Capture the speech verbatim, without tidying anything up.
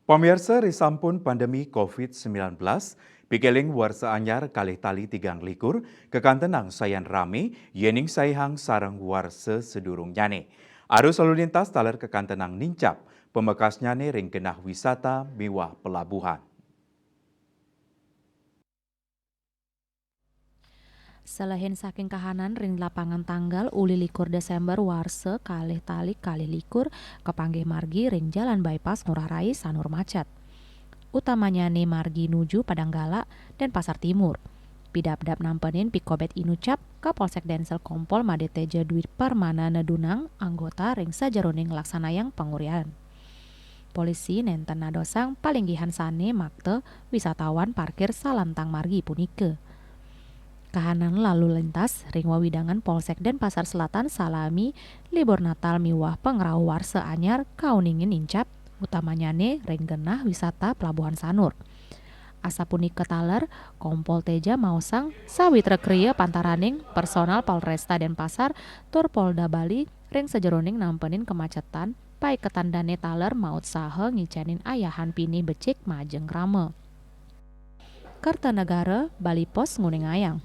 Pamiarsa, risampun pandemi covid sembilan belas, pikiling warsa anyar kalih tali tigang likur kakantenang sayan rame, yening saihang sareng warsa sedurungnyane. Arus lalu lintas taler kakantenang nincap, pamekasnyane ring genah wisata miwah pelabuhan. Selehin saking kahanan ring lapangan tanggal uli likur Desember warsa kalih tali kalih likur, kapanggih margi ring Jalan Bypass Ngurah Rai Sanur macet. Utamanyane margi nuju Padang Galak, Denpasar Timur. Pidabdab nampenin pikobet inucap Kapolsek Densel Kompol Made Teja Dwi Parmana nedunang anggota ring sajeroning nglaksanayang pangurian. Polisi nenten nadosang palinggihan sane makta wisatawan parkir salantang margi punika. Kahanan lalu lintas ring wewidangan Polsek Denpasar Selatan salami libur Natal miwah pangrauh warsa anyar kauningin nincap, utamanyane ring genah wisata Pelabuhan Sanur. Asapunika taler, Kompol Teja maosang sawitra kriya pantaraning personal Polresta Denpasar tur Polda Bali ring sajeroning nampenin kemacetan, paiketan dane taler mautsaha ngicenin ayahan pinih becik majeng krama. Kertanegara, Bali Post nguningayang.